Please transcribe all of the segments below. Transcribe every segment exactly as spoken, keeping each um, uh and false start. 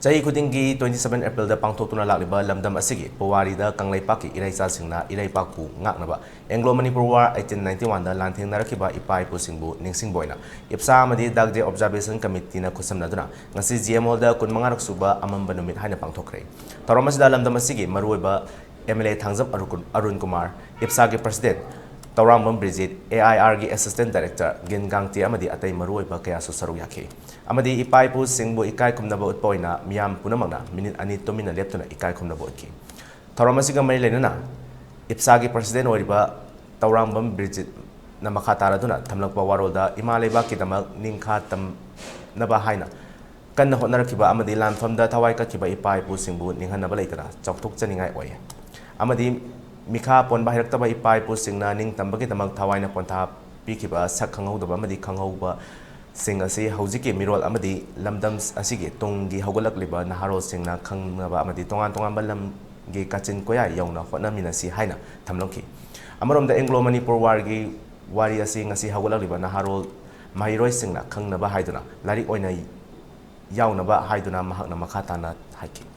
ꯆꯍꯤ ꯈꯨꯗꯤꯡꯒꯤ twenty seven April-ꯗ ꯄꯥꯡꯊꯣꯛꯇꯨꯅ ꯂꯥꯛꯂꯤꯕ ꯂꯝꯗꯝ ꯑꯁꯤꯒꯤ ꯄꯨꯋꯥꯔꯤꯗ ꯀꯪꯂꯩꯄꯥꯛꯀꯤ ꯏꯔꯩꯆꯥꯁꯤꯡꯅ ꯏꯔꯩꯄꯥꯛꯄꯨ ꯉꯥꯛꯅꯕ Anglo-Manipur War eighteen ninety one-ꯗ ꯂꯥꯟꯊꯦꯡꯅꯔꯛꯈꯤꯕ ꯏꯄꯥ ꯏꯄꯨꯁꯤꯡꯕꯨ ꯅꯤꯡꯁꯤꯡꯕ ꯑꯣꯏꯅ ꯏꯞꯁꯥ ꯑꯃꯗꯤ ꯗꯥꯛ ꯗꯦ Observation Committee-ꯅ ꯈꯨꯠꯁꯝꯅꯗꯨꯅ ꯉꯁꯤ G M Hall-ꯗ ꯀꯨꯟꯃꯉꯥꯔꯛ ꯁꯨꯕ ꯑꯃꯝꯕ ꯅꯨꯃꯤꯠ ꯍꯥꯏꯅ ꯄꯥꯡꯊꯣꯛꯈ꯭ꯔꯦ꯫ ꯊꯧꯔꯝ ꯑꯁꯤꯗ ꯂꯝꯗꯝ ꯑꯁꯤꯒꯤ ꯃꯔꯨꯑꯣꯏꯕ M L A Thangjam ꯑꯔꯨ-, Arun Kumar, ꯏꯞꯁꯥꯒꯤ President Tourangbam ꯕ꯭ꯔꯤꯖꯤꯠ, A I R-ꯒꯤ Assistant Director ꯒꯤꯟ ꯒꯥꯡꯇꯦ ꯑꯃꯗꯤ ꯑꯇꯩ ꯃꯔꯨꯑꯣꯏꯕ ꯀꯌꯥꯁꯨ ꯁꯔꯨꯛ ꯌꯥꯈꯤ꯫ ꯑꯃꯗꯤ ꯏꯄꯥ ꯏꯄꯨꯁꯤꯡꯕꯨ ꯏꯀꯥꯏ ꯈꯨꯝꯅꯕ ꯎꯠꯄ ꯑꯣꯏꯅ ꯃꯤꯌꯥꯝ ꯄꯨꯝꯅꯃꯛꯅ ꯃꯤꯅꯤꯠ ꯑꯅꯤ ꯇꯨꯃꯤꯟꯅ ꯂꯦꯞꯇꯨꯅ ꯏꯀꯥꯏ ꯈꯨꯝꯅꯕ ꯎꯠꯈꯤ꯫ ꯊꯧꯔꯝ ꯑꯁꯤꯒ ꯃꯔꯤ ꯂꯩꯅꯅ ꯏꯞꯁꯥꯒꯤ President ꯑꯣꯏꯔꯤꯕ ꯇꯧꯔꯥꯡꯕꯝ ꯕ꯭ꯔꯤꯖꯤꯠꯅ ꯃꯈꯥ ꯇꯥꯔꯗꯨꯅ ꯊꯝꯂꯛꯄ ꯋꯥꯔꯣꯜꯗ ꯏꯃꯥ ꯂꯩꯕꯥꯛꯀꯤꯗꯃꯛ ꯅꯤꯡꯈꯥ ꯇꯝꯅꯕ ꯍꯥꯏꯅ ꯀꯟꯅ ꯍꯣꯠꯅꯔꯛꯈꯤꯕ ꯑꯃꯗꯤ ꯂꯥꯟꯐꯝꯗ ꯊꯋꯥꯏ ꯀꯠꯈꯤꯕ ꯏꯄꯥ ꯏꯄꯨꯁꯤꯡꯕꯨ ꯅꯤꯡꯍꯟꯅꯕ ꯂꯩꯇꯅ ꯆꯥꯎꯊꯣꯛꯆꯅꯤꯡꯉꯥꯏ ꯑꯣꯏ꯫ ꯑꯃꯗꯤ ꯃꯤꯈꯥ ꯄꯣꯟꯕ ꯍꯩꯔꯛꯇꯕ ꯏꯄꯥ ꯏꯄꯨꯁꯤꯡꯅ ꯅꯤꯡꯇꯝꯕꯒꯤꯗꯃꯛ ꯊꯋꯥꯏꯅ ꯄꯣꯟꯊꯥ ꯄꯤꯈꯤꯕ ꯁꯛ ꯈꯪꯍꯧꯗꯕ ꯑꯃꯗꯤ ꯈꯪꯍꯧꯕꯁꯤꯡ ꯑꯁꯤ ꯍꯧꯖꯤꯛꯀꯤ ꯃꯤꯔꯣꯜ ꯑꯃꯗꯤ ꯂꯝꯗꯝ ꯑꯁꯤꯒꯤ ꯇꯨꯡꯒꯤ ꯍꯧꯒꯠꯂꯛꯂꯤꯕ ꯅꯍꯥꯔꯣꯜꯁꯤꯡꯅ ꯈꯪꯅꯕ ꯑꯃꯗꯤ ꯇꯣꯉꯥꯟ ꯇꯣꯉꯥꯟꯕ ꯂꯝꯒꯤ ꯀꯥꯆꯤꯟ ꯀꯣꯌꯥ ꯌꯧꯅ ꯍꯣꯠꯅꯃꯤꯟꯅꯁꯤ ꯍꯥꯏꯅ ꯊꯝꯂꯝꯈꯤ꯫ ꯑꯃꯔꯣꯝꯗ Anglo-Manipur War-ꯒꯤ ꯋꯥꯔꯤ ꯑꯁꯤ ꯉꯁꯤ ꯍꯧꯒꯠꯂꯛꯂꯤꯕ ꯅꯍꯥꯔꯣꯜ ꯃꯍꯩꯔꯣꯏꯁꯤꯡꯅ ꯈꯪꯅꯕ ꯍꯥꯏꯗꯨꯅ ꯂꯥꯏꯔꯤꯛ ꯑꯣꯏꯅ ꯌꯥꯎꯅꯕ ꯍꯥꯏꯗꯨꯅ ꯃꯍꯥꯛꯅ ꯃꯈꯥ ꯇꯥꯅ ꯍꯥꯏꯈꯤ꯫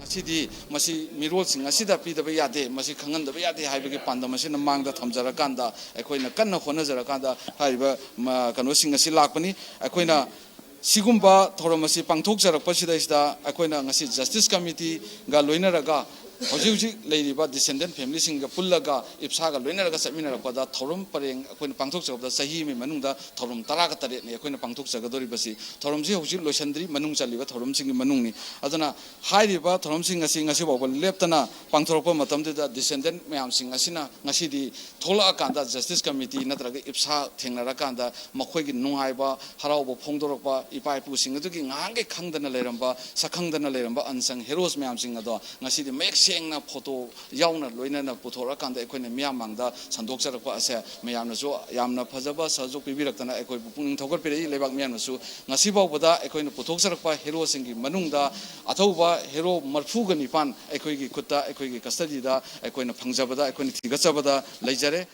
ꯉꯁꯤꯗꯤ ꯃꯁꯤ ꯃꯤꯔꯣꯜꯁꯤꯡ ꯑꯁꯤꯗ ꯄꯤꯗꯕ ꯌꯥꯗꯦ, ꯃꯁꯤ ꯈꯪꯍꯟꯗꯕ ꯌꯥꯗꯦ ꯍꯥꯏꯕꯒꯤ ꯄꯥꯟꯗꯝ ꯑꯁꯤꯅ ꯃꯥꯡꯗ ꯊꯝꯖꯔꯀꯥꯟꯗ ꯑꯩꯈꯣꯏꯅ ꯀꯟꯅ ꯍꯣꯠꯅꯖꯔꯀꯥꯟꯗ ꯍꯥꯏꯔꯤꯕ, ꯃ, ꯀꯩꯅꯣꯁꯤꯡ ꯑꯁꯤ ꯂꯥꯛꯄꯅꯤ꯫ ꯑꯩꯈꯣꯏꯅ ꯁꯤꯒꯨꯝꯕ ꯊꯧꯔꯝ ꯑꯁꯤ ꯄꯥꯡꯊꯣꯛꯆꯔꯛꯄꯁꯤꯗꯩꯁꯤꯗ ꯑꯩꯈꯣꯏꯅ ꯉꯁꯤ Justice Committee-ꯒ ꯂꯣꯏꯅꯔꯒ ꯍꯧꯖꯤꯛ ꯍꯧꯖꯤꯛ ꯂꯩꯔꯤꯕ descendant family-ꯁꯤꯡꯒ ꯄꯨꯜꯂꯒ ꯏꯞꯁꯥꯒ ꯂꯣꯏꯅꯔꯒ ꯆꯠꯃꯤꯟꯅꯔꯛꯄꯗ ꯊꯧꯔꯝ ꯄꯔꯦꯡ ꯑꯩꯈꯣꯏꯅ ꯄꯥꯡꯊꯣꯛꯆꯔꯛꯄꯗ ꯆꯍꯤ ꯑꯃꯒꯤ ꯃꯅꯨꯡꯗ ꯊꯧꯔꯝ ꯇꯔꯥꯒ ꯇꯔꯦꯠꯅꯤ ꯑꯩꯈꯣꯏꯅ ꯄꯥꯡꯊꯣꯛꯆꯒꯗꯧꯔꯤꯕꯁꯤ꯫ ꯊꯧꯔꯝꯁꯤ ꯍꯧꯖꯤꯛ ꯂꯣꯏꯁꯤꯟꯗ꯭ꯔꯤ, ꯃꯅꯨꯡ ꯆꯜꯂꯤꯕ ꯊꯧꯔꯝꯁꯤꯡꯒꯤ ꯃꯅꯨꯡꯅꯤ꯫ ꯑꯗꯨꯅ ꯍꯥꯏꯔꯤꯕ ꯊꯧꯔꯝꯁꯤꯡ ꯑꯁꯤ ꯉꯁꯤ ꯐꯥꯎꯕ ꯂꯦꯞꯇꯅ ꯄꯥꯡꯊꯣꯔꯛꯄ ꯃꯇꯝꯗꯨꯗ descendant ꯃꯌꯥꯝꯁꯤꯡ ꯑꯁꯤꯅ ꯉꯁꯤꯗꯤ ꯊꯣꯛꯂꯛꯑꯀꯥꯟꯗ Justice Committee ꯅꯠꯇ꯭ꯔꯒ ꯏꯞꯁꯥ ꯊꯦꯡꯅꯔꯀꯥꯟꯗ ꯃꯈꯣꯏꯒꯤ ꯅꯨꯡꯉꯥꯏꯕ, ꯍꯔꯥꯎꯕ ꯐꯣꯡꯗꯣꯔꯛꯄ, ꯏꯄꯥ ꯏꯄꯨꯁꯤꯡ ꯑꯗꯨꯒꯤ ꯉꯍꯥꯟꯈꯩ ꯈꯪꯗꯅ ꯂꯩꯔꯝꯕ, ꯁꯛꯈꯪꯗꯅ ꯂꯩꯔꯝꯕ unsung heroes ꯃꯌꯥꯝꯁꯤꯡ ꯑꯗꯣ ꯉꯁꯤꯗꯤ ꯃꯌꯦꯛ ꯁꯦꯡꯅ photo ꯌꯥꯎꯅ ꯂꯣꯏꯅꯅ ꯄꯨꯊꯣꯔꯛꯑꯀꯥꯟꯗ ꯑꯩꯈꯣꯏꯅ ꯃꯤꯌꯥꯝ ꯃꯥꯡꯗ ꯁꯟꯗꯣꯛꯆꯔꯛꯄ ꯑꯁꯦ ꯃꯌꯥꯝꯅꯁꯨ ꯌꯥꯝꯅ ꯐꯖꯕ ꯁꯍꯖꯣꯛ ꯄꯤꯕꯤꯔꯛꯇꯅ ꯑꯩꯈꯣꯏꯕꯨ ꯄꯨꯛꯅꯤꯡ ꯊꯧꯒꯠꯄꯤꯔꯛꯏ꯫ ꯂꯩꯕꯥꯛ ꯃꯤꯌꯥꯝꯅꯁꯨ ꯉꯁꯤ ꯐꯥꯎꯕꯗ ꯑꯩꯈꯣꯏꯅ ꯄꯨꯊꯣꯛꯆꯔꯛꯄ heroꯁꯤꯡꯒꯤ ꯃꯅꯨꯡꯗ ꯑꯊꯧꯕ hero ꯃꯔꯤꯐꯨꯒ ꯅꯤꯄꯥꯟ ꯑꯩꯈꯣꯏꯒꯤ ꯈꯨꯠꯇ, ꯑꯩꯈꯣꯏꯒꯤ custodyꯗ ꯑꯩꯈꯣꯏꯅ ꯐꯪꯖꯕꯗ, ꯑꯩꯈꯣꯏꯅ ꯊꯤꯒꯠꯆꯕꯗ ꯂꯩꯖꯔꯦ꯫